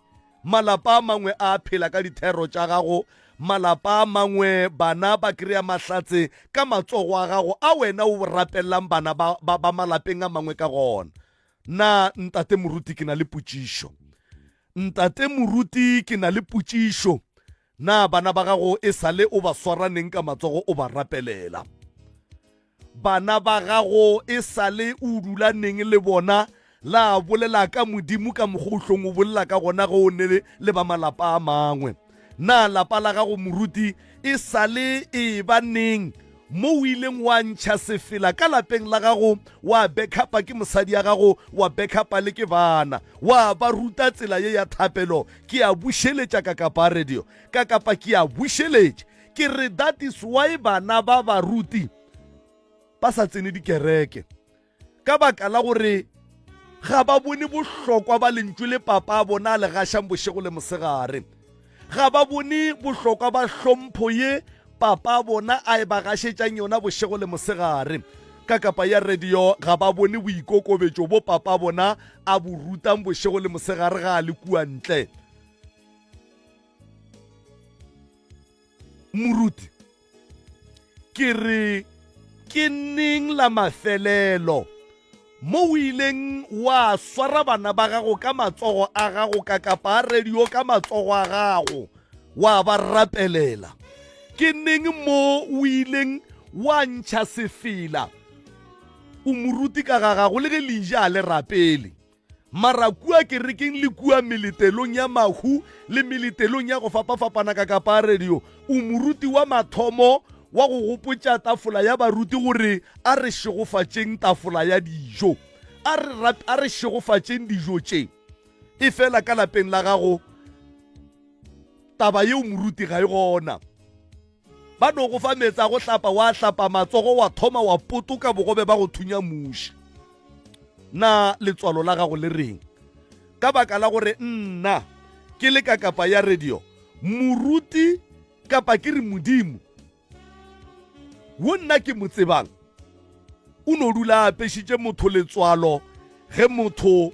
Malapa a mangwe a phela ka dithero tša gago. Malapa a mangwe bana ba kry-a mahlatse ka matsogo a gago a wena o rapelelang bana ba, ba, ba malapeng a mangwe ka gona. Na ntate moruti ke na le potšišo. Ntate moruti ke na le potšišo. Na bana ba gago e sa le o ba swara neng ka matsogo o ba rapelela? Bana ba gago e sa le o dula neng le bona la bolela ka Modimo ka mokgwa o hlong o bolela ka gona ge o ne le ba malapa a mangwe? Na lapa la gago moruti e sa le e ba neng mo o ileng wa ntšha sefela ka lapeng la gago wa backupa ke mosadi ya gago wa backupa le ke bana wa ba ruta tsela ye ya thapelo? Ke a bušeletša ka kapa radio ka kapa ke a bušeletša ke re that is why bana ba baruti ba sa tsene dikereke ka baka la gore ga ba bone bohlokwa ba lentšu le papa a bona a le gašang bošego le mosegare. Ga ba bone bohlokwa ba hlompho ye papa a bona a e ba gašetšang yona bošego le mosegare. Ka kapa ya radio ga ba bone boikokobetšo bo papa a bona a bo rutang bošego le mosegare ga a le kua ntle. Moruti, ke re ke neng la mafelelo mo o ileng wa swara bana ba gago ka matsogo a gago ka kapa a radio ka matsogo a gago wa ba rapelela? Ke neng mo o ileng wa ntšha sefela o moruti ka ga gago le ge le ja le rapele? Mara kua kerekeng le kua meletelong ya mahu le meletelong ya go fapafapana ka kapa radio, o moruti wa mathomo wa go gopotša tafola ya baruti gore a re šegofatšeng tafola ya dijo, a re, a re šegofatšeng dijo tše. Efela ka lapeng la gago taba yeo moruti ga e gona. Ba no go fa meetse a go hlapa, wa hlapa matsogo, wa thoma wa potoka bogobe ba go thunya muši. Na letswalo la gago le reng? Ka baka la gore nna ke le ka kapa ya radio, moruti kapa ke re Modimo wo nna ke mo tsebang o no dula a apešitše motho letswalo ge motho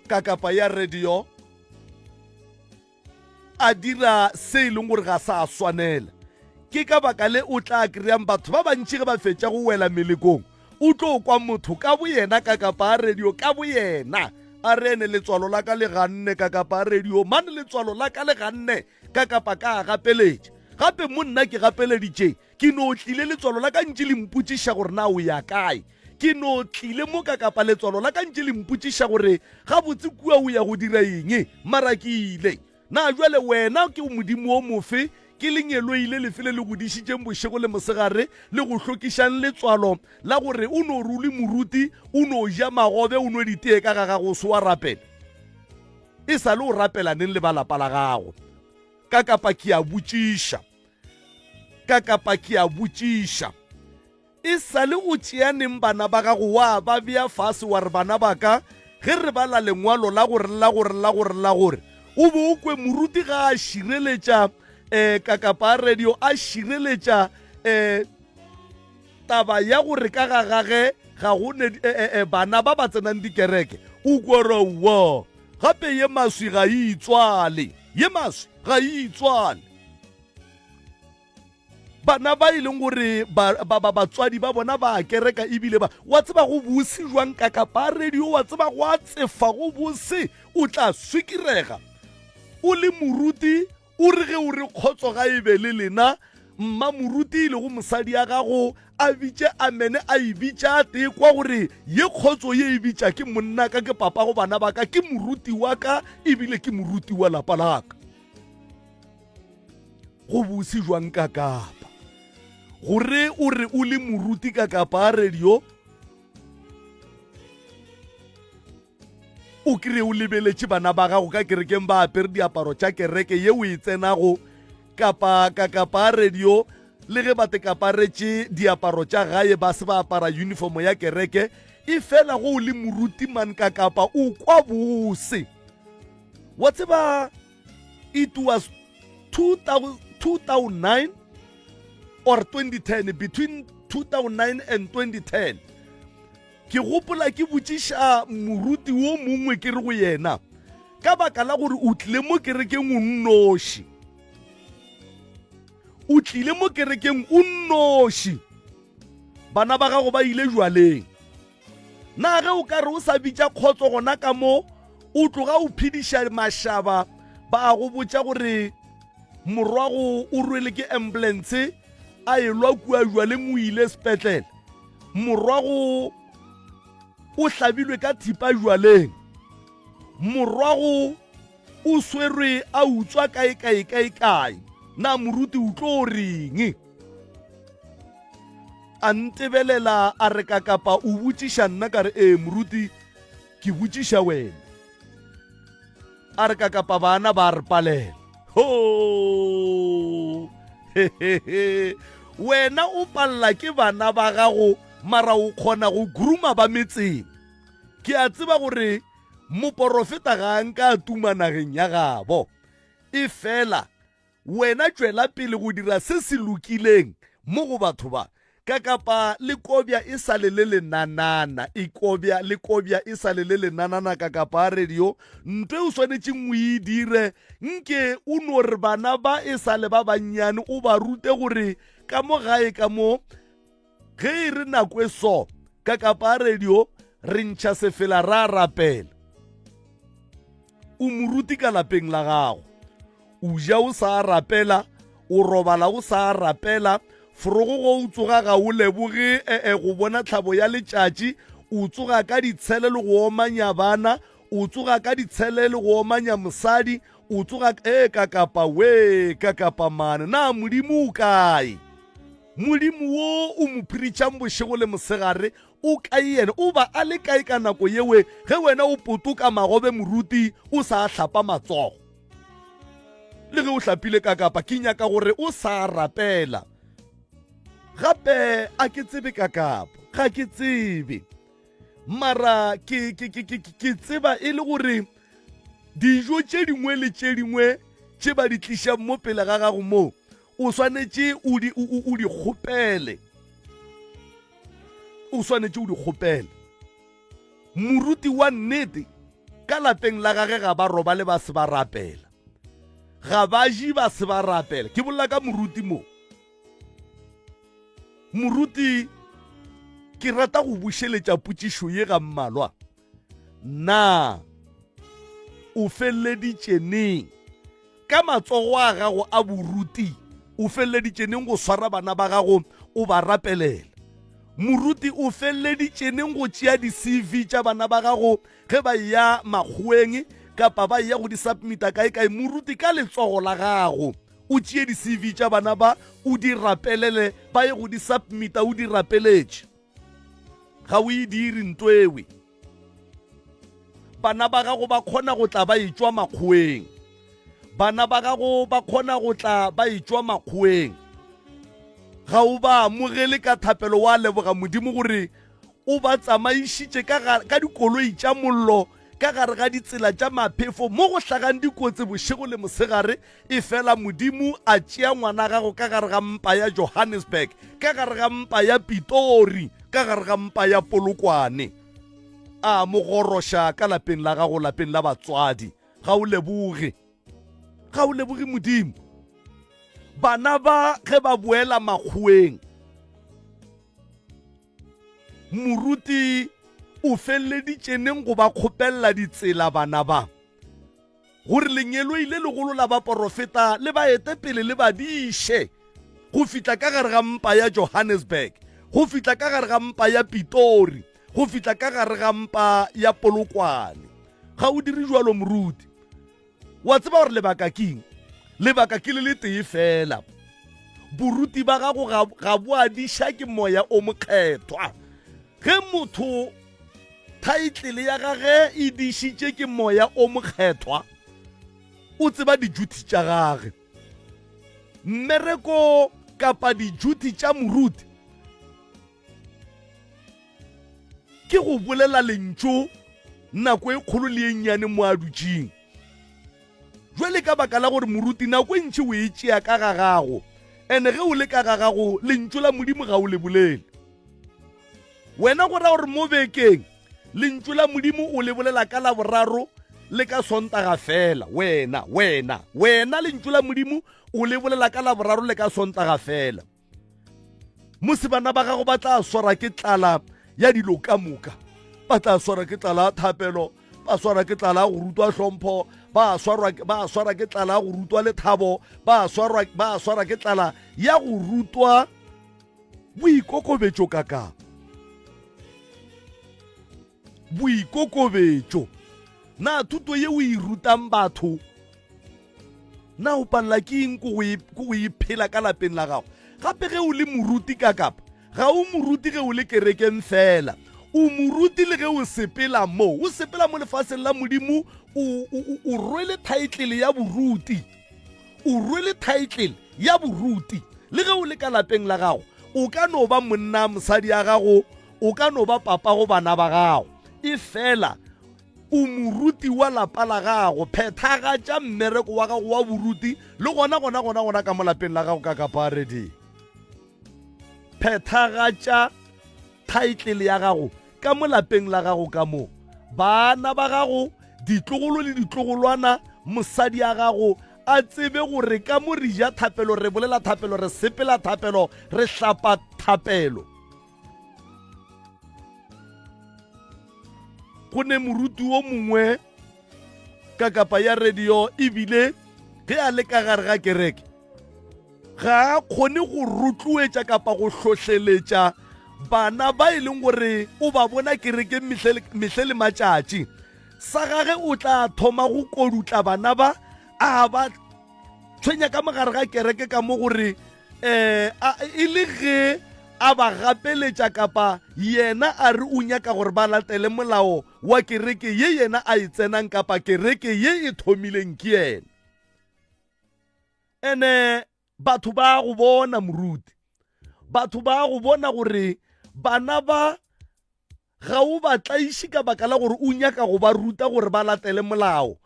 ka kapa ya radio a dira se e leng gore ga sa swanela. Ke ka baka le o tla kry-ang batho ba bantši ge ba fetša go wela melekong, o tlo kwa motho ka boyena ka kapa a radio ka boyena a re ene letswalo la ka le ganne ka kapa a radio mane letswalo la ka le ganne ka kapa ka a gapeletša. Gape mo nna ke gapeleditše ke no tlile letswalo la ka ntše le mpotšiša gore na o ya kae. Ke no tlile mo ka kapa letswalo la ka ntše le mpotšiša gore gabotse kua o ya go dira eng, mara ke ile. Na bjale wena ke Modimo o mofe, ke lengeloi le lefe le le go dišitšeng bošego le mosegare, le go hlokišang letswalo la gore o no re o le moruti, o no ja magobe, o nwe ditee ka ga gago, o se wa rapela? E sa le o rapela neng le ba lapa la gago? Ka kapa ke a botšiša. Ka kapa ke a botšiša. E sa le o tšea neng bana ba gago wa ba bea fase wa re, Bana ba ka, ge re bala lengwalo la gore, la gore, la gore, la gore, o be o kwe moruti ga a šireletša um kakapa a radio, a šireletša um taba ya gore ka ga gage ga go ne eh, eh, bana ba ba tsenang dikereke, o kwa ra wa gape ye maswi ga e itswale, ye maswi ga e itswale. Bana ba e leng gore batswadi ba bona ba kereka ebile ba wa tseba go bose jwang ka kapa radio, wa tseba go a tsefa go bose, o tla swikirega o le moruti o re ge o re kgotso ga e be le lena. Mma moruti e lego mosadi ya gago a bitše amene, a e bitša a tee kwa gore ye kgotso ye e bitša ke monna ka, ke papa go bana ba ka, ke moruti wa ka ebile ke moruti wa lapa la ka. Go bose jwang ka kapa gore o re o le moruti ka kapa a radio o kry o lebeletše bana ba gago ka kerekeng ba apere diaparo tša kereke ye o e tsenago kapa ka kapa a radio le ge ba tekaparetše diaparo tša gae ba se ba apara uniformo ya kereke e fela go o le moruti man ka kapa o kwa bose wa tseba. It was 2009 or 2010, between 2009 and 2010. Ke gopola ke botšiša moruti wo mongwe ke re go yena, Ka baka la gore o tlile mo kerekeng o nnoši. O tlile mo kerekeng o nnoši. Bana ba gago ba ile jwaleng. Na ge o ka re o sa bitša kgotso gona ka mo, o tloga o phediša mašaba ba a go botša gore morwago o rwele ke ambulance a elwa kua jwaleng o ile sepetlele. Morwago o hlabilwe ka thipa jwaleng. Morwago o swerwe a utswa kae kae kae kae. Na moruti o tlo reng? A ntebelela a re kakapa o botšiša nna ka re ee moruti ke botšiša wena. A re kakapa bana ba re palela. Ho! Wena o palela ke bana ba gago mara o kgona go gruma ba metseng. Ke a tseba gore moporofeta ga a nka a tuma nageng ya gabo. Efela wena tšwela pele go dira se se lokileng mo go batho ba. Ka kapa le kobja e sa le le lenanana, e kobja le kobja e sa le le lenanana ka kapa a radio, nto e o swanetšeng o e dire, nke o no re bana ba e sa le ba bannyane o ba rute gore ka mo gae ka mo Ge e re nako e so ka kapa radio re ntšha sefela ra rapela. O moruti ka lapeng la gago. O ja o sa rapela, o robala o sa rapela, forogo go o tsoga ga o leboge ee go bona tlhabo ya letšatši, o tsoga ka ditshele le go omanya bana, o tsoga ka ditshele le go omanya mosadi, o tsoga ee ka kapa wee ka kapa mane. Na Modimo o kae? Modimo wo o mo phirišang bošego le mosegare o kae yena? O ba a le kae ka nako yewe ge wena o potoka magobe moruti o sa hlapa matsogo? Le ge o hlapile ka kapa ke nyaka gore o sa rapela. Gape a ke tsebe ka kapa, ga ke tsebe. Mara ke, ke, ke, ke, ke tseba e le gore dijo tše dingwe le tše dingwe tše ba di tlišang mo pele ga gago mo, o swanetše o di, o, o di kgopele. O swanetše o di kgopele. Moruti wa nnete ka lapeng la gage ga ba robale ba se ba rapela, ga ba je ba se ba rapela. Ke bolela ka moruti mo. Moruti, ke rata go bušeletša potšišo ye ga mmalwa. Na o feleleditše neng ka matsogo a gago a boruti? O feleleditše neng go swara bana ba gago o ba rapelela? Moruti, o feleleditše neng go tšea di-CV tša bana ba gago ge ba eya makgoweng kapa ba eya go di submita kae-kae? Moruti, ka letsogo la gago o tšee di-CV tša bana ba o di rapelele, ba ye go di submita o di rapeletše. Ga o e dire nto ewe. Bana ba gago ba kgona go tla ba etšwa makgoweng. Bana ba gago ba kgona go tla ba etšwa makgoweng. Ga o ba amogele ka thapelo wa leboga Modimo gore o ba tsamaišitše ka, ka dikoloi tša mollo ka gare ga ditsela tša maphefo mo go hlagang dikotsi bošego le mosegare. Efela Modimo a tšea ngwana gago ka gare ga mpa ya Johannesburg, ka gare ga mpa ya Pitori, ka gare ga mpa ya Polokwane, a mo goroša ka lapeng la gago, lapeng la batswadi. Ga o leboge. Ga o leboge Modimo. Bana ba ge ba boela makgoweng, moruti o feleleditše neng go ba kgopelela ditsela bana ba? Gore lengeloi le legolo la baporofeta le ba ete pele le ba diše go fihla ka gare ga mpa ya Johannesburg, go fihla ka gare ga mpa ya Pitori, go fihla ka gare ga mpa ya Polokwane. Ga o dire jwalo moruti. Wa tseba gore lebaka keng? Lebaka ke le letee fela. Boruti ba gago ga, ga bo a diša ke moya o mokgethwa. Ge motho thaetlele ya gage e dišitše ke moya o mokgethwa, o tseba dijuthi tša gage. Mmereko kapa dijuthi tša moruti ke go bolela lentšu nako e kgolo le e nnyane mo a dutšeng. Jwale ka baka la gore moruti nako e ntši o e tšea ka ga gago, ene ge o le ka ga gago lentšu la Modimo ga o le bolele. Wena go ra gore mo bekeng lentšu la Modimo o le bolela ka Laboraro, le ka Sontaga fela. Wena, wena, wena Lentšu la Modimo o le bolela ka Laboraro le ka Sontaga fela. Mose bana ba gago ba tla swara ke tlala ya dilo ka moka. Ba tla swara ke tlala ya thapelo, ba swara ke tlala ya go rutwa hlompho, ba swarwa ba swara ke tlala ya go rutwa lethabo, ba swarwa ba swara ke tlala ya go rutwa boikokobetšo kaka. Boikokobetšo. Na thuto ye o e rutang batho Na o palela ke eng ko go e phela ka lapeng la gago? Gape ge o le moruti ka kapa, ga o moruti ge o le kerekeng fela. O moruti le ge o sepela mo. O sepela mo lefaseng la Modimo o, o, o rwele thaetlele ya boruti. O rwele thaetlele ya boruti. Le ge o le ka lapeng la gago, o ka no ba monna mosadi ya gago, o ka no ba papa go bana ba gago. E fela O moruti wa lapa la gago. Phethagatša mmereko wa gago wa boruti le gona gona gona gona ka mo lapeng la gago ka kaparedi. Phethagatša thaetlele ya gago ka mo lapeng la gago ka mo. Bana ba gago, ditlogolo le ditlogolwana, mosadi ya gago a tsebe gore ka mo re ja thapelo, re bolela thapelo, re sepela thapelo, re hlapa thapelo. Go ne moruti wo mongwe ka kapa ya radio ebile ge a le ka gare ga kereke ga a kgone go rotloetša kapa go hlohleletša bana ba e leng gore o ba bona kerekeng mehle le matšatši. Sa gage o tla thoma go kodutla bana ba a ba tshwenya ka mogare ga kereke ka mo gore um e le ge a ba gapeletša kapa yena a re o nyaka gore ba latele molao wa kereke ye yena a e tsenang kapa kereke ye e thomileng ke yena. Ene batho ba go bona moruti, batho ba go bona gore bana ba ga o ba tlaiše ka baka la gore o nyaka go ba ruta gore ba latele molao.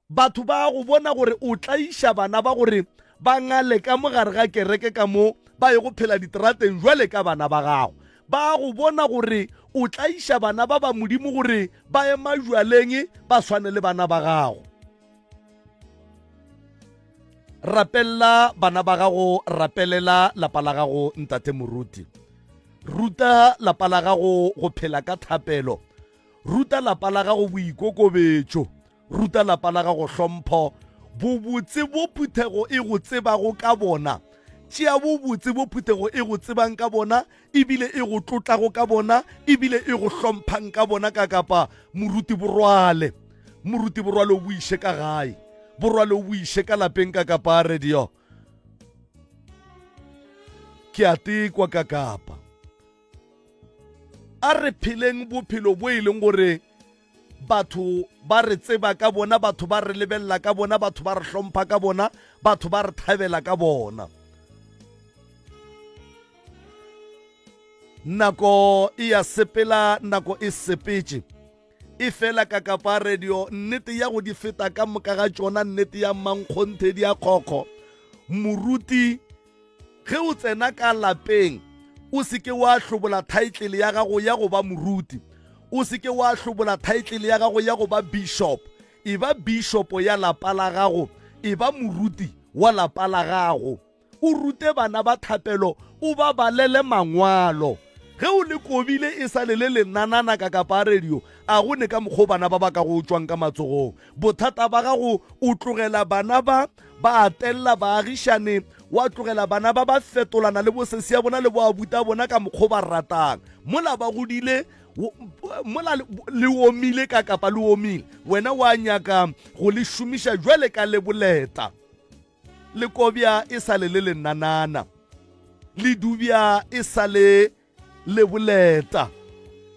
Batho ba go bona gore o tlaiša bana ba gore ba ngale ka mo gare ga kereke ka mo ba ye go phela diterateng jwale ka bana ba gago. Ba go bona gore o tlaiša bana ba ba Modimo gore ba ye majwaleng ba swane le bana ba gago. Rapelela bana ba gago, rapelela lapa la gago ntate moruti. Ruta lapa la gago go phela ka thapelo. Ruta lapa la gago boikokobetšo. Ruta lapa la gago hlompho. Bobotse bo phuthego e go tsebago ka bona. Tšea bobotse bo phuthego e go tsebang ka bona, ebile e go tlotlago ka bona, ebile e go hlomphang ka bona ka kapa moruti borwale. Moruti borwale o bo iše ka gae. Borwale o bo iše ka lapeng ka kapa radio. Ke a tekwa ka kapa. A re pheleng bophelo bo e leng gore batho ba re tseba ka bona, batho ba re lebelela ka bona, batho ba re hlompha ka bona, batho ba re thabela ka bona. Nako e ya sepela, nako e sepetše. E fela ka kapa radio, nnete ya go di feta ka moka ga tšona, nnete ya mankgonthe di a kgokgo. Moruti Ge o tsena ka lapeng, o se ke wa hlobola thaetlele ya gago ya go ba moruti. O se ke wa hlobola thaetlele ya gago ya go ba bishop. E ba bishopo ya lapa la gago. E ba moruti wa lapa la gago. O rute bana ba thapelo, o ba balele mangwalo. Ge o le kobile e sa le le lenanana ka kapa radio, a go ne ka mokgwa o bana ba ba ka go tšwang ka matsogong. Bothata ba gago o tlogela bana ba ba atelela baagišane, wa tlogela bana ba ba fetolana le bosesi ya bona le boabuta bona ka mokgwa o ba ratang. Mola ba godile, mola le omile ka kapa le omile, wena wa nyaka go le šomiša jwale ka le boleta. Le kobja e sa le le lenanana, le dubja e sa le le boleta.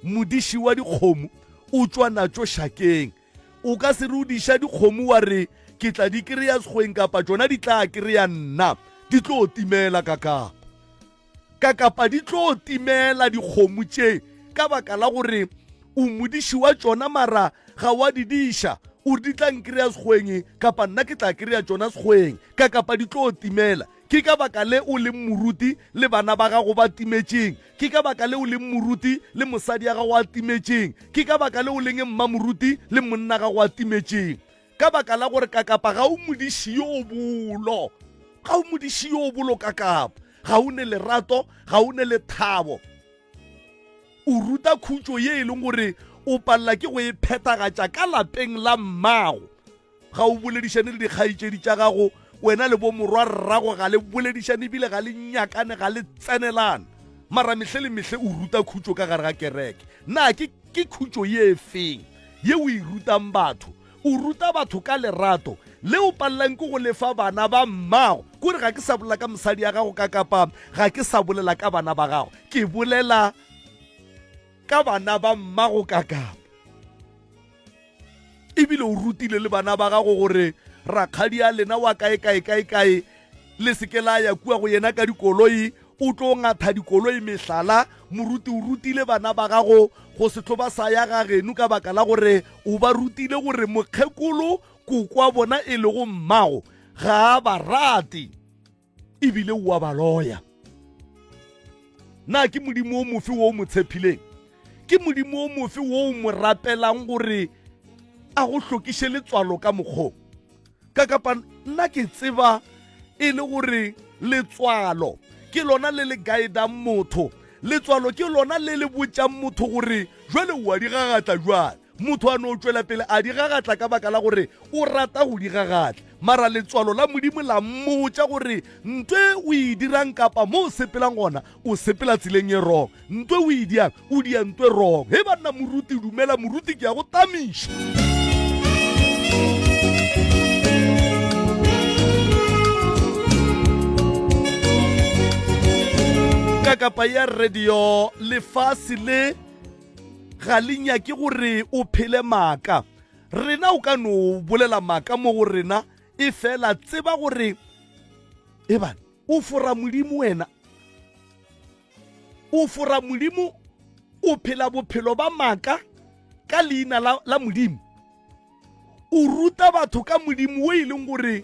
Modiši wa dikgomo o tšwa natšo šakeng. O ka se re o diša dikgomo wa re ke tla di kry-a sekgweng kapa tšona di tla kry-a nna, di tlo timela kakapa. Kakapa di tlo timela dikgomo tše ka baka la gore o modiši wa tšona mara ga wa di diša. O re di tla nkry-a sekgweng kapa nna ke tla kry-a tšona sekgweng ka kapa di tlo timela. Ke ka baka le o leng moruti le bana ba gago ba timetšeng. Ke ka baka le o leng moruti le mosadi ya gago a timetšeng. Ke ka baka le o leng mmamoruti le monna gago a timetšeng. Ka baka la gore kakapa ga o modiši yo bolo. Ga o modiši yo bolo kakapa. Ga o ne lerato, ga o ne lethabo. O ruta khutšo ye e leng gore o palela ke go e phethagatša ka lapeng la mmago. Ga o boledišane le dikgaetšedi tša gago, wena le bomorwarrago ga le boledišane ebile ga le nyakane, ga le tsenelane. Mara mehle le mehle o ruta khutšo ka gare ga kereke. Na ke, ke khutšo ye efeng ye o e rutang batho? O ruta batho ka lerato le o palelang ke go le fa bana ba mmago. Kore ga ke sa bolela ka mosadi ya gago ka kapa ga ke sa bolela ka bana ba gago. Ke bolela ka bana ba mmago ka kapa. Ebile o rutile le bana ba gago gore rakgadi ya lena wa kae kae kae kae le se ke la ya kua go yena ka dikoloi o tlo ngatha dikoloi mehlala. Moruti o rutile bana ba gago go se tlo ba sa ya ga geno ka baka la gore o ba rutile gore mokgekolo koko wa bona e lego mmago ga a ba rate ebile o a ba loya. Na ke modimo o mofe wo o mo tshepileng? Ke modimo o mofe wo o mo rapelang gore a go hlokiše letswalo ka mokgong? Ka kapa nna ke tseba e le gore letswalo ke lona le le guidang motho. Letswalo ke lona le le botšang motho gore jwale o a di gagatla jwale. Motho a no tšwela pele a di gagatla ka baka la gore o rata go di gagatla. Mara letswalo la Modimo la mmotša gore nto e o e dirang kapa mo o sepelang gona o sepela tseleng e wrong. Nto e o e diang o dia nto e wrong. He banna moruti dumela moruti ke ya go tamiša. Kakapa ya radio lefase le ga le nyake gore o phele maaka. Rena o ka no bolela maaka mo go rena e fela tseba gore ebane o fora Modimo wena. O fora Modimo o phela bophelo ba maaka ka leina la, la Modimo. O ruta batho ka Modimo o e leng gore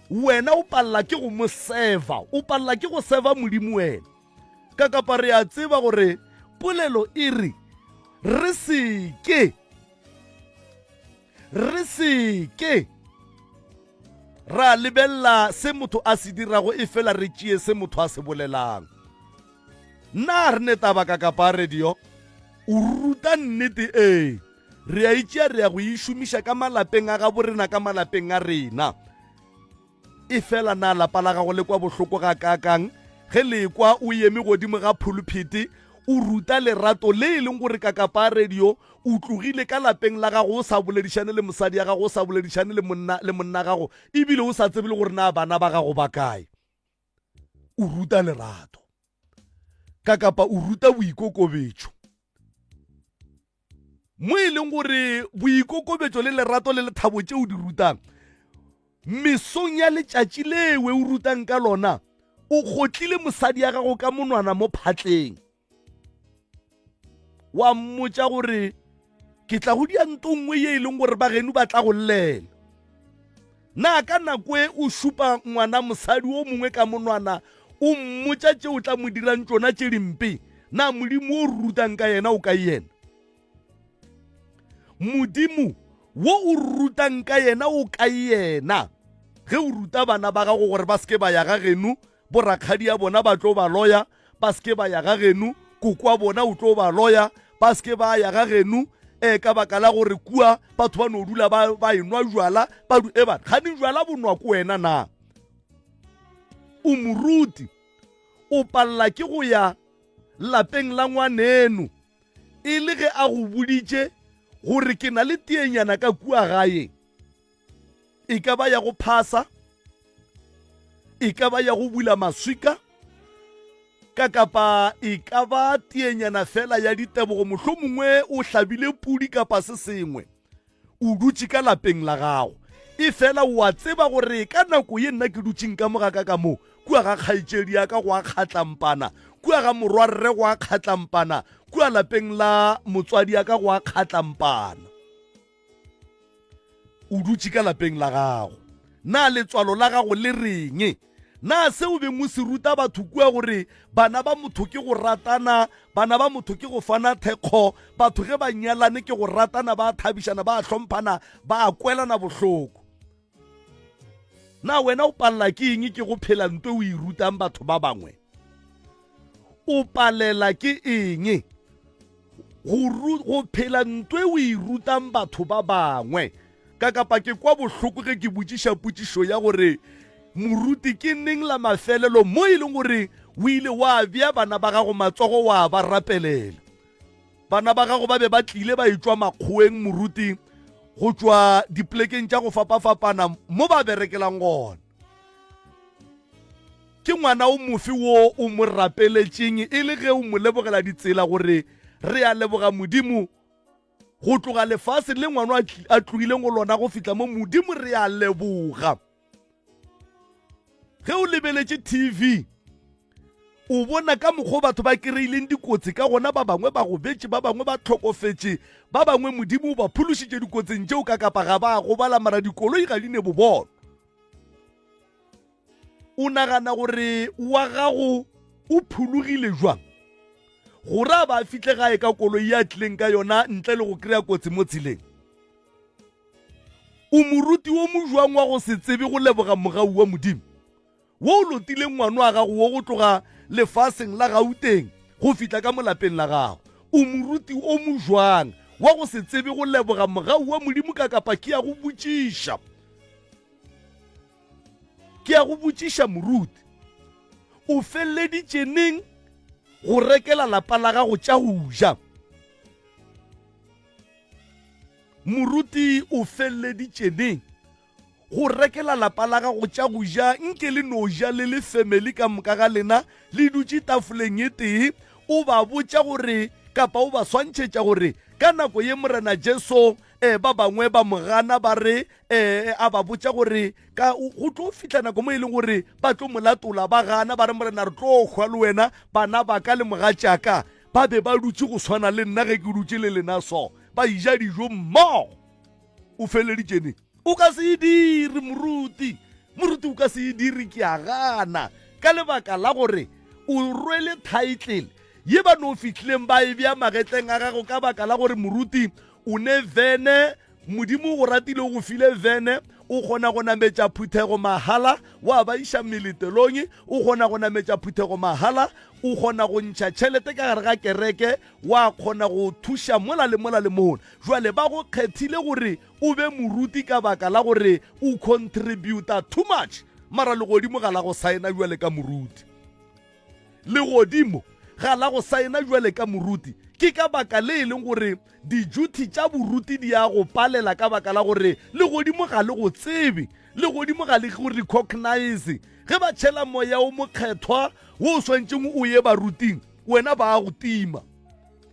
wena o palela ke go mo seva, o palela ke go seva Modimo wena. Ka kapa re a tseba gore polelo e re re se ke re se ke ra lebelela se motho a se dirago e fela re tšee se motho a se bolelang. Na re ne taba ka kapa radio? O ruta nnete ee. Re a itšea re ya go e šomiša ka malapeng a gabo rena ka malapeng a rena. Efela na lapa la gago le kwa bohloko gakaakang ge le ekwa o eme godimo ga phuluphiti o ruta lerato le e leng gore kakapa radio o tlogile ka lapeng la gago o sa boledišane le mosadi ya gago o sa boledišane le monna le monna gago ebile o sa tsebe le gore na bana ba gago ba kae? O ruta lerato kakapa o ruta boikokobetšo. Mo e leng gore boikokobetšo le lerato le lethabo tše o di rutang mesong ya letšatši lewe o rutang ka lona, o kgotlile mosadi ya gago ka monwana mo phatleng, wa mmotša gore ke tla go dia nto nngwe ye e leng gore ba geno ba tla go llela. Na ka nako e o šupa ngwana mosadi o mongwe ka monwana o mmotša tše o tla mo dirang tšona tše dimpe? Na Modimo wo o rutang ka yena o kae yena? Modimo wo o rutang ka yena o kae yena? Ge o ruta bana ba gago gore ba se ke ba ya ga geno, borakgadi ya bona ba tlo ba loya, ba se ke ba ya ga geno, koko wa bona o tlo ba loya, ba se ke ba ya ga geno, e ka baka la gore kua batho ba no dula ba, ba enwa jwala, ba du, e ba, gane jwala bo nwa ko wena na? O moruti, o palela ke go ya lapeng la ngwaneno, e le ge a go boditše gore ke na le tienyana ka kua gae. E ka ba ya go phasa, e ka ba ya go bula maswika, ka kapa e ka ba tienyana fela ya ditebogo, mohlomongwe o hlabile pudi kapa se sengwe, o dutše ka lapeng la gago. E fela o a tseba gore ka nako ye nna ke dutšeng ka mo ga ka ka mo, kua ga kgaetšedi ya ka go a kgatlampana, kua ga morwarre go a kgatlampana, kua lapeng la motswadi ya ka go a kgatlampana. O dutše ka lapeng la gago. Na letswalo la gago le reng? Na se o beng o se ruta batho kua gore bana ba motho ke go ratana, bana ba motho ke go fana thekgo, batho ge ba nyalane ke go ratana, ba thabišana, ba hlomphana, ba kwelana bohloko? Na wena o palela ke eng ke go phela nto o e rutang batho ba bangwe? O palela ke eng go, go phela nto e o e rutang batho ba bangwe? Ka kapa ke kwa bohloko ge ke botšiša potšišo ya gore, Moruti, ke neng la mafelelo mo e leng gore o ile wa bea bana ba gago matsogo wa ba rapelela? Bana ba gago ba be ba tlile ba etšwa makgoweng, moruti, go tšwa dipolekeng tša go fapafapana mo ba berekelang gona. Ke ngwana o mofe wo o mo rapeletšeng e le ge o mo lebogela ditsela gore re a leboga Modimo Go tloga lefaseng le ngwano a tlogileng go lona go fihla mo, Modimo re a leboga. Ge o lebeletše TV, o bona ka mokgwa batho ba kry-ileng dikotsi ka gona, ba bangwe ba gobetše, ba bangwe ba hlokofetše, ba bangwe Modimo o ba phološitše dikotsing tšeo ka kapa ga ba gobala, mara dikoloi ga di ne bobona. O nagana gore wa gago o phologile jwang gore a ba a fihle gae ka koloi ya tlileng ka yona ntle le go kry-a kotsi mo tseleng? O moruti wo mojwang wa go se tsebe go leboga mogau wa Modimo wo o lotileng ngwano wa gago wo go tloga lefaseng la Gauteng go fihla ka mo lapeng la gago? O moruti o mojwang wa go se tsebe go leboga mogau wa Modimo ka kapa ke ya go botšiša? Ke a go botšiša moruti, o feleleditše neng go rekela lapa la gago tša go ja? Moruti, o feleleditše neng go rekela lapa la gago tša go ja? Nke le no ja le le family ka moka ga lena le dutše tafoleng e tee, o ba botša gore kapa o ba swantšhetša gore ka nako ye Morena Jesu eh, ba bangwe ba mo gana ba re eh, a ba botša gore ka go tlo fihla nako mo e leng gore ba tlo mo latola ba gana ba re morena re tlo hwa le wena bana ba ka le mogatšaka ba be ba dutše go swana le nna ge ke dutše le lena so ba ija dijo mmogo o feleditše ne o ka se e dire moruti moruti o ka se e dire ke a gana ka lebaka la gore o rwele title ye ba no fihlileng ba e bea magetleng a gago ka baka la gore moruti O ne vene, Modimo o go ratile o go file vene, o kgona go nametša phuthego mahala, wa ba iša meletelong, o kgona go nametša phuthego mahala, o kgona go ntšha tšhelete ka gare ga kereke, wa kgona go thuša mola le mola le mola. Jwale ba go kgethile gore o be moruti ka baka la gore o contributa too much, mara legodimo ga la go saena jwale ka moruti. Legodimo ga la go saena bjale ka moruti. Ke ka baka le e leng gore dijuthi tša boruti di a go palela ka baka la gore legodimo ga le go tsebe. Legodimo ga le go recognize. Ge ba tšhela moya o mokgethwa wo o swantšeng o ye baruting, wena ba a go tima.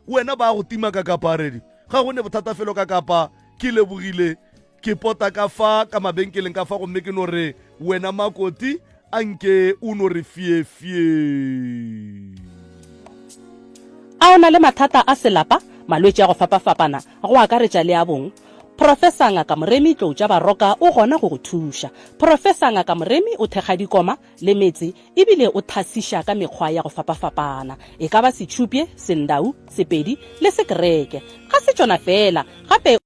Wena ba a go tima ka kaparedi. Ga go ne bothata felo ka kapa. Ke lebogile. Ke pota ka fa ka mabenkeleng ka fa gomme ke no re, Wena Makoti, a nke o no re fie-fie. A o na le mathata a selapa, malwetši a go fapafapana, go akaretša le a bong? Professor Ngaka Moremi Tlou tša Baroka o gona go go thuša. Professor Ngaka Moremi o thekga dikoma le metse ebile o thasiša ka mekgwa ya go fapafapana, e ka ba setšhupye, sendau, sepedi le sekereke. Ga se tšona feela, gape.